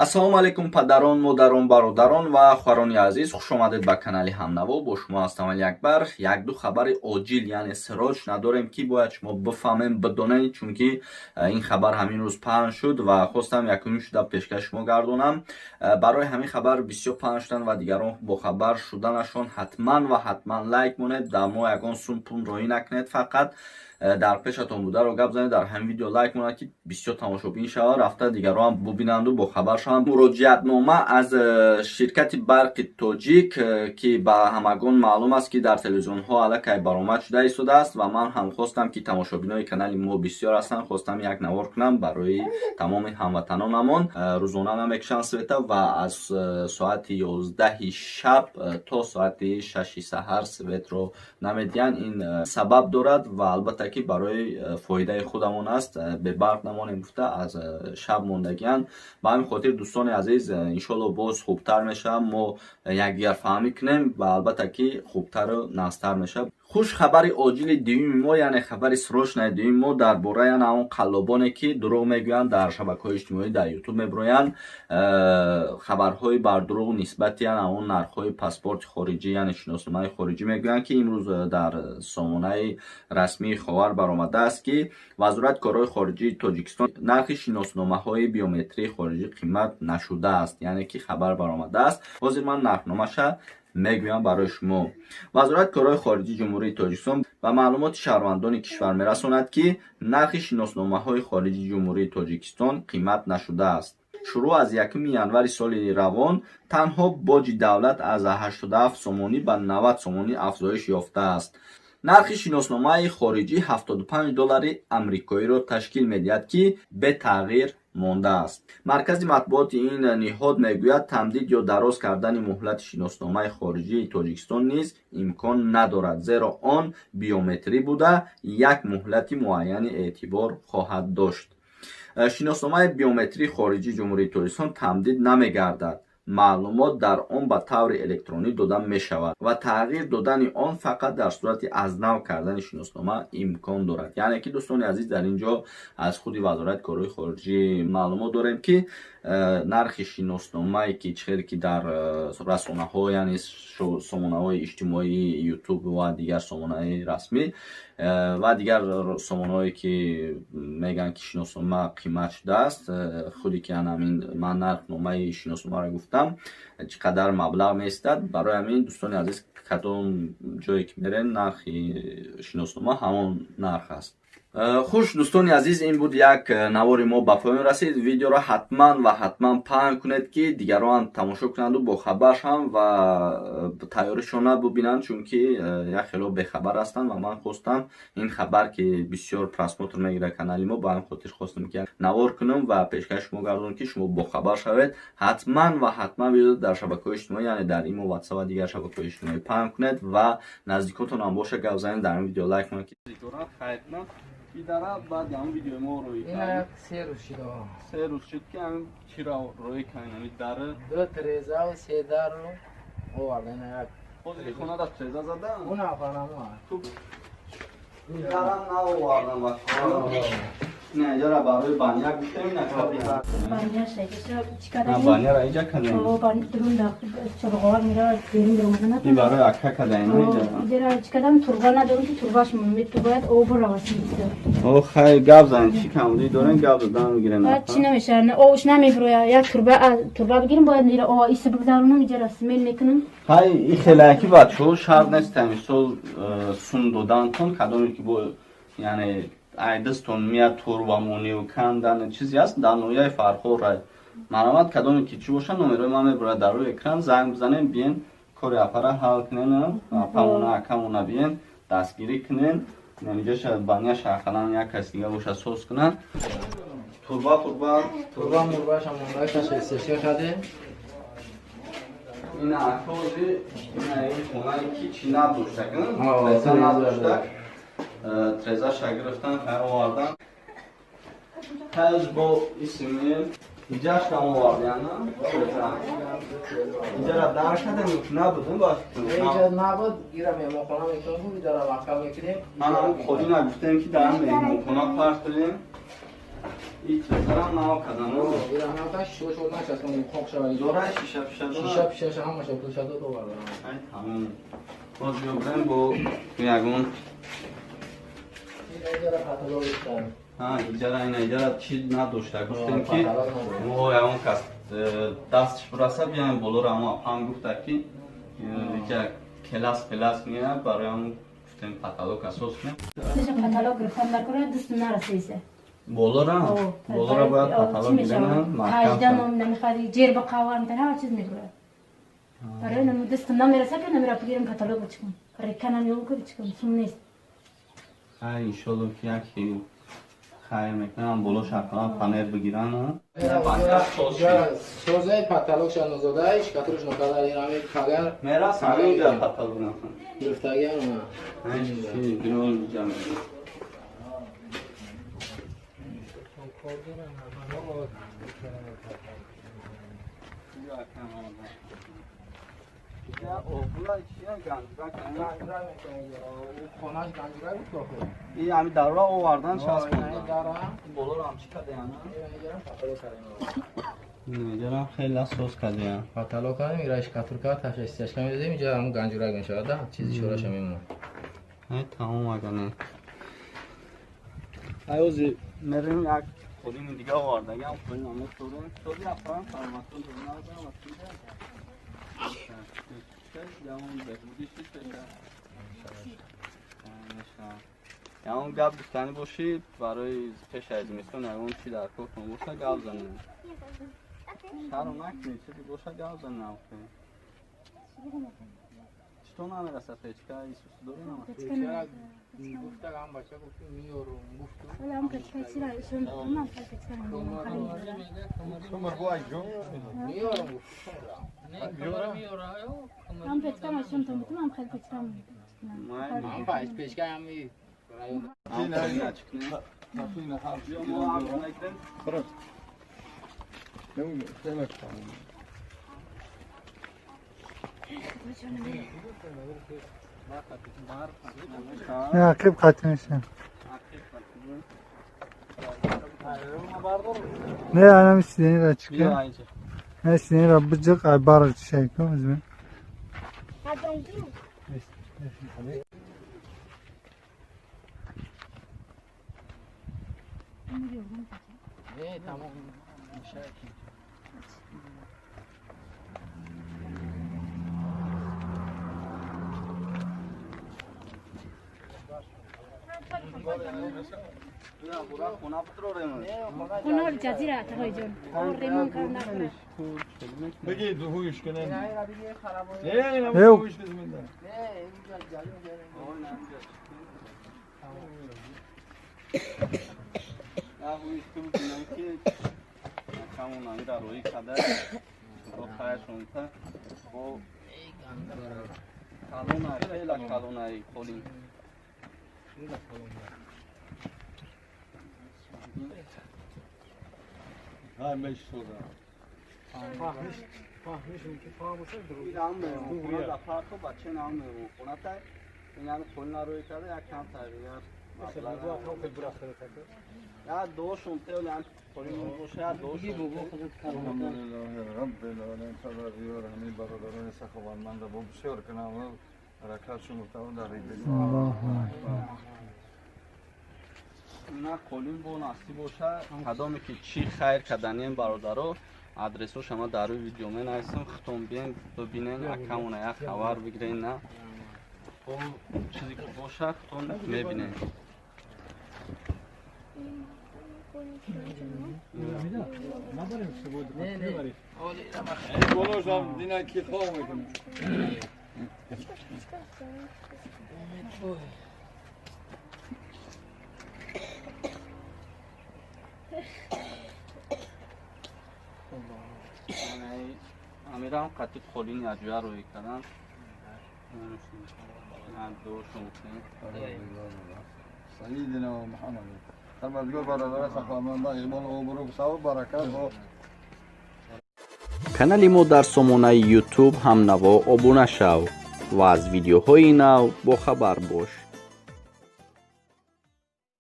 Ассалому алайкум, падарон, модарон, бародарон ва хоҳарони азиз, хуш омадед ба канали Ҳамнаво. Бо шумо ҳастам Алиакбар. Як-ду хабари оҷил, яъне срочно дорем, ки бояд шумо бифаҳмем, бидонед, чунки ин хабар ҳамин рӯз паҳн шуд ва хостам якумин шуда пешкаш шумо гардонам. Барои ҳамин хабар бисёр паҳн шудан ва дигарон бохабар шуданашон ҳатман ва ҳатман лайк монед. Дар мо ягон сум пул роҳӣ накунед, фақат дар пешатон бударо гап занед, дар ҳамин видео лайк монад, ки бисёр тамошобин шавад, рафта дигарон ҳам бубинанду бохабар шаванд. Муроҷиатнома аз ширкати Барқи Тоҷик, ки ба ҳамагон маълум аст, ки дар телевизионҳо аллакай баромад шуда истодааст, ва ман ҳам хостам, ки тамошобинои канали мо бисёр ҳастанд, хостам як навор кунам барои тамоми ҳамватанонамон. Рӯзона намекушанд света ва аз соати 11-и шаб то соати 6-и саҳар светро намедиҳанд. Ин сабаб дорад ва албатта ки барои фоидаи худамон аст, бебарқ намонем гуфта аз шаб мондагианд. Ба ҳамин хотир, дӯстони азиз, иншоалло боз хубтар мешавад, мо якдигарфаҳмӣ кунем ва албатта ки хубтару нағзтар мешавад. Хуш, хабари оҷили дуюми мо, яъне хабари срочный дуюми мо дар бораи ана он қаллобоне, ки дурӯғ мегӯянд, дар шабакаҳои иҷтимоӣ, дар Ютуб мебироянд, хабарҳои бардурӯғ нисбати ана он нархҳои паспорти хориҷӣ, яъне шиносномаи хориҷӣ мегӯянд, ки имрӯз дар сомонаи расмии Ховар баромадааст, ки Вазорати корҳои хориҷии Тоҷикистон нархи шиносномаҳои биометрии хориҷӣ қимат нашудааст, яъне ки хабар баромадааст. Ҳозир ман нархномаша мегӯям барои шумо. Вазорати корҳои хориҷии Ҷумҳурии Тоҷикистон ба маълумоти шаҳрвандони кишвар мерасонад, ки нархи шиносномаҳои хориҷии Ҷумҳурии Тоҷикистон қимат нашудааст. Шурӯъ аз 1 январи соли равон танҳо боҷи давлат аз 87 сомонӣ ба 90 сомонӣ афзоиш ёфтааст. Нархи шиносномаи хориҷӣ 75 доллари амрикоиро ташкил медиҳад, ки бетағйир мондааст. Маркази матбуоти ин ниҳод мегӯяд, тамдид ё дароз кардани муҳлати шиносномаи хориҷии Тоҷикистон низ имкон надорад, зеро он биометрӣ буда, як муҳлати муайяни эътибор хоҳад дошт. Шиносномаи биометрии хориҷии Ҷумҳурии Тоҷикистон тамдид намегардад. Маълумот дар он ба таври электронӣ дода мешавад ва тағйир додани он фақат дар сурати аз нав кардани шиноснома имкон дорад. Яъне ки, дӯстони азиз, дар ин ҷо аз худи Вазорати корҳои хориҷӣ маълумот дорем, ки нархи шиносномае, ки чӣ хеле ки дар расонаҳо, яъне сомонаҳои иҷтимоии Ютуб ва дигар сомонаҳои расмӣ ва дигар сомонаҳое, ки мегӯянд, ки шиноснома қимат шудааст, худе ки ҳамин ман нархномаи шиносномаро гуфтам, чӣ қадар маблағ меистад. Барои ҳамин, дӯстони азиз, кадом ҷое ки мерем, нархи шиноснома ҳамон нарх аст. Хуш, дӯстони азиз, ин буд як навори мо, ба поён расид. Видеоро ҳатман ва ҳатман паҳн кунед, ки дигарон тамошо кунанду бохабар шаванд ва тайёришона бубинанд, чунки як хело бехабар ҳастанд. Ва ман хостам ин хабар, ки бисёр просмотр мегирад канали мо, ба ҳамин хотир хостам, ки навор кунам ва пешкаши шумо гардонам, ки шумо бохабар шавед. Ҳатман ва ҳатман видео дар шабакаҳои иҷтимоӣ, яъне дар Имо, Ватсап ва дигар шабакаҳои иҷтимоӣ паҳн кунед ва наздикотон боша гап занед, дар ин видео лайк кунед. Идара баъд ҳамн видеои мо рӯй Ина 3 рӯз шид. 3 рӯз шид, ки ҳамин чиро рӯй кардем, ҳамин дара. Ду трезаву се дару оварда, ина як. Ҳозир хона да треза зада. Уна хонамо. Дарам наовардам ба. Не, иҷара барои баня гуфтем, ина каби. Баня шайкаша чӣ кардем? Баняра иҷа кардем. Чорғовар мера берун берун. Ин барои ака кадаем иҷара. Иҷара чӣ кардам, турба надорам, ки турбаш бояд об равад. О, хай, гап занед, чӣ камбудӣ дорем, гап задан мегирем. Чӣ намеша, обш намебироя. Як турба турба бигирем, бояд ира иса бигзаронам, иҷара смел мекунам. Хай, и хелаки бачаҳо шарт нест, мисол сум додантон, кадоме ки бо, яъне айдастон меяд, турбамонию кандан чизе аст дар ноҳияи Фархор. Маромад, кадоме ки чӣ боша, номерои ман мебурад дар рӯи экран, занг бизанем, биен, кори апара ҳал кунен, апамона, акамона биен, дастгирӣ кунен. Инҷоша баняша ақаллан як кас дига боша, соз кунан. Турба пурба. Турба мурбаша монда, каше сесия кардем. Ина акози ина ин хонае ки чӣ надоштак, треза надоштак, трезаша гирифтан, хай, овардан. Хайз бо исми иҷашкам овардяна треза. Иҷара дар кардем, набудем ба. Иҷа набуд, ира меҳмонхона мекунем, иҷара маҳкам мекунем. Ман ҳам холӣ нагуфтем, ки дар меҳмонхона партоем. Ин чизарам нав кадан. Ира нав шиша шод начаспон хок шава. Дора шиша пиша дора. Шиша пиша ҳамаша пулша дод овардам. Ай тамом. Боз биёбрем бо ягон. Иҷара каталог дорам. Ҳа, иҷара ина иҷара чи надошта. Гуфтем ки мо ягон кас дастш бираса биёем болоро, аммо апам гуфта ки иҷа келас пелас меяд, барои ҳамон гуфтем потолок асос кунем. Потолок гирифтан дар кора даст нарасиса. Болора? Болора бояд потолок гирем. Таҷда ном намехари, ҷер ба қавар, ҳама чиз мегирад. Барои нам дастам намераса ки намера бигирем потолок бичкам. Рекана меом ки бичкам, сум нест. Ай иншолло ки яки хайр мекунам, боло шақалан панел бигиран. Созаи потолок шанозодаи шкатруш нокадар инами кагар. Мерас ҳаминҷа потолок нахан. Гирифтагиам. Ай гирол ҷамъ. Ин ҳами дарра овардан часпонда. Болоро ҳам чӣ кардаян? Иҷарам хеле соз кардаян. Потолок кардем, ира шкатурка ташасташка медодем, иҷа ҳам ганҷурак мешавад, чизи шораша мемонад. Ай тамом агане. Ай ози мерем як қолини дига овардагиам, қолин ҳам меторем. Сози апарам саломатон дурназам. Ягон гап гуфтанӣ бошӣ барои пеш аз зимистон, ягон чи дар кортон боша гап занем. Шарм накунед, чизе боша гап занем. Читон намераса печка исус дорӣ нама? Гуфтагам бача гуфт миёрум гуфт. Ҳам печка чира ишон ман печка миёрум гуфт. Ҳам печка машон то мутум хел печка. Ҳам печка ҳам نه عقب قطع میشه. نه انا سینه را چیکار؟ نه سینه را بجق عبارة شيء كم زمان. نه تمام میشه. خونه جزیره تقای جان. ریمون کار نکنه. بگید هویش کنن. نه نه هویش بزنن. نه اینجا هویش تو ببینم که камон амира роӣ када бо хайршонта бо калона хела калонаи қолин. ҳамаш соза. الحمدلله رب العالمین پروردگار همه برادران سخاوتمند با بسیار کنم و برکتشون متعال در на қолин бо насиб боша. Кадоме ки чӣ хайр каданем бародаро, адресош ама дар рӯи видео менависам, худтон биен бибинен, акамона як хабар бигирен, на бо чизе ки боша худтон мебинен. болошам дина ки хоб мекунем. Амирам қатӣ қолини аҷоя рӯй кардан. سيدنا محمد پروردگار برادر سخاوتمند اقبال обрӯ савоб баракат бо Канали мо дар сомонаи Ютуб «Ҳамнаво» обуна шав ва аз видеоҳои нав бохабар бош.